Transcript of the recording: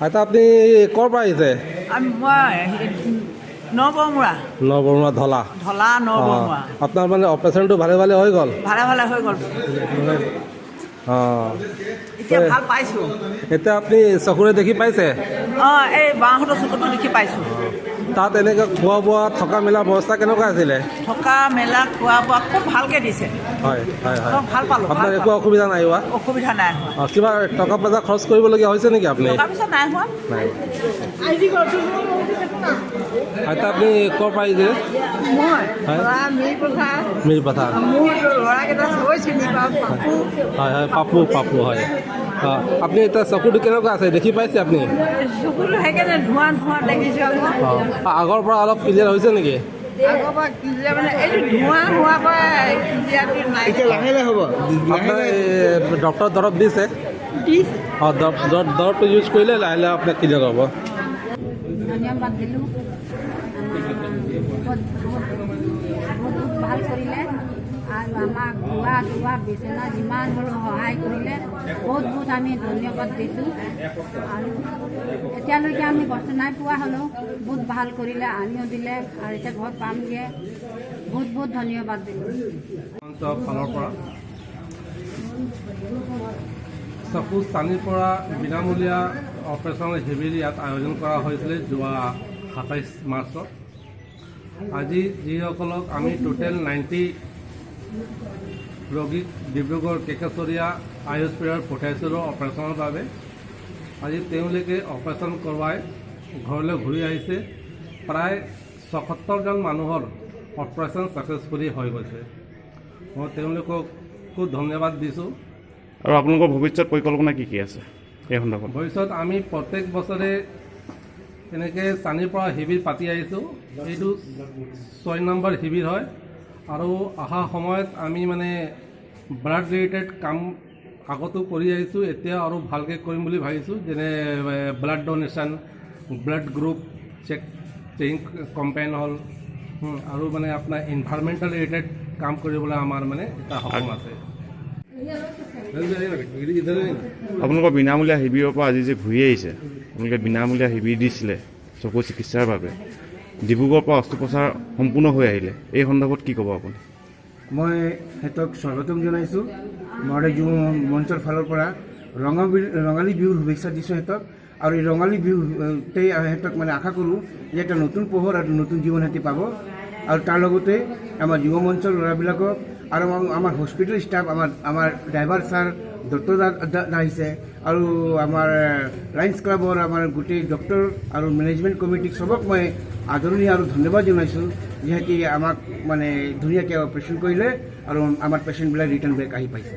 আইতা, আপুনি ক'ৰ পৰা আহিছে? আমি মই নবৰমুৰা। নবৰ্মা ধলা। ধলা নবৰমুৰা। আপোনাৰ মানে অপাৰেশ্যনটো ভালে ভালে হৈ গ'ল? ভালে ভালে হৈ গ'ল। এতিয়া ভাল পাইছোঁ। এতিয়া আপুনি চকুৰে দেখি পাইছে? অঁ, এই বাওঁহাতৰ চকুটো দেখি পাইছোঁ। তাত এনেকৈ খোৱা বোৱা, থকা মেলা ব্যৱস্থা কেনেকুৱা আছিলে? থকা মেলা, খোৱা বোৱা খুব ভালকৈ দিছে। হয় হয় হয় অঁ, ভাল পালোঁ, ভাল আপোনাৰ একো পালোঁ। অসুবিধা নাই হোৱা? অসুবিধা নাই হোৱা। অঁ, কিবা টকা পইচা খৰচ কৰিবলগীয়া হৈছে নেকি আপুনি? টকা পইচা নাই হোৱা। নাই। আইতা, আপুনি ক'ৰ পৰা আহিছে? মই হয়। মিৰপথাৰ। মিৰপথাৰ। মোৰ ল'ৰাকেইটা চবেই চিনি পাওঁ, পাপু। হয় হয় পাপু, পাপু, হয়। অঁ, আপুনি এতিয়া চকুটো কেনেকুৱা আছে, দেখি পাইছে আপুনি? চকুটো সেইকাৰণে ধোঁৱা ধোঁৱা দেখিছোঁ আকৌ। অঁ, আগৰ পৰা অলপ ক্লিয়াৰ হৈছে নেকি? আগৰ পৰা ক্লিয়াৰ মানে এইটো ধোঁৱা হোৱাৰ পৰা ক্লিয়াৰটো নাই। এতিয়া লাহে লাহে হ'ব। আপোনাৰ এই ডক্টৰ দৰৱ দিছে? দিছে। অঁ, দৰৱটো ইউজ কৰিলে লাহে লাহে আপোনাৰ ক্লিয়াৰ হ'ব। ধন্যবাদ দিলোঁ। বহুত বহুত বহুত ভাল কৰিলে আৰু আমাক খোৱা ধোৱা, বিচনা যিমান হ'লেও সহায় কৰিলে। বহুত বহুত আমি ধন্যবাদ দিছোঁ। আৰু এতিয়ালৈকে আমি কষ্ট নাই পোৱা, হ'লেও বহুত ভাল কৰিলে, আনিও দিলে আৰু এতিয়া ঘৰত পামগৈ। বহুত বহুত ধন্যবাদ দিলোঁ। মঞ্চৰ ফালৰ পৰা চকু চানিৰ পৰা বিনামূলীয়া অপাৰেশ্যন শিবিৰ ইয়াত আয়োজন কৰা হৈছিলে যোৱা 27 মাৰ্চত। আজি যিসকলক আমি টোটেল 90 ৰোগীক ডিব্ৰুগড় কেকেচৰীয়া আই হস্পিটেলত পঠাইছিলোঁ অপাৰেশ্যনৰ বাবে, আজি তেওঁলোকে অপাৰেশ্যন কৰোৱাই ঘৰলৈ ঘূৰি আহিছে। প্ৰায় 76জন মানুহৰ অপাৰেশ্যন ছাকচেছফুলি হৈ গৈছে। মই তেওঁলোককো ধন্যবাদ দিছোঁ। আৰু আপোনালোকৰ ভৱিষ্যত পৰিকল্পনা কি কি আছে এই সন্দৰ্ভত? ভৱিষ্যত আমি প্ৰত্যেক বছৰে তেনেকৈ চানিৰ পৰা শিবিৰ পাতি আহিছোঁ। এইটো 6 নম্বৰ শিবিৰ হয়। আৰু অহা সময়ত আমি মানে ব্লাড ৰিলেটেড কাম আগতো কৰি আহিছোঁ, এতিয়া আৰু ভালকৈ কৰিম বুলি ভাবিছোঁ। যেনে blood donation, blood group checking campaign হ'ল, আৰু মানে আপোনাৰ ইনভাইৰমেণ্টেল ৰিলেটেড কাম কৰিবলৈ আমাৰ মানে এটা সপোন আছে। আপোনালোকৰ বিনামূলীয়া শিবিৰৰ পৰা আজি যে ঘূৰি আহিছে, আপোনালোকে বিনামূলীয়া শিবিৰ দিছিলে চকু চিকিৎসাৰ বাবে, ডিব্ৰুগড়ৰ পৰা অস্ত্ৰোপচাৰ সম্পূৰ্ণ হৈ আহিলে, এই সন্দৰ্ভত কি ক'ব আপুনি? মই সিহঁতক স্বাগতম জনাইছোঁ। মাৰোৱাৰী যুৱ মঞ্চৰ ফালৰ পৰা ৰঙালী বিহুৰ শুভেচ্ছা দিছোঁ সিহঁতক। আৰু এই ৰঙালী বিহুতেই সিহঁতক মানে আশা কৰোঁ যে এটা নতুন পোহৰ আৰু নতুন জীৱন সিহঁতি পাব। আৰু তাৰ লগতে আমাৰ যুৱ মঞ্চৰ ল'ৰাবিলাকক আৰু আমাৰ হস্পিটেল ষ্টাফ, আমাৰ ড্ৰাইভাৰ ছাৰ দত্ত দা আহিছে আৰু আমাৰ লায়ন্স ক্লাবৰ আমাৰ গোটেই ডক্টৰ আৰু মেনেজমেণ্ট কমিটিক চবক মই আদৰণি আৰু ধন্যবাদ জনাইছোঁ, যিহেতু আমাক মানে ধুনীয়াকৈ অপাৰেশ্যন কৰিলে আৰু আমাৰ পেচেণ্টবিলাক ৰিটাৰ্ণ বেক আহি পাইছে।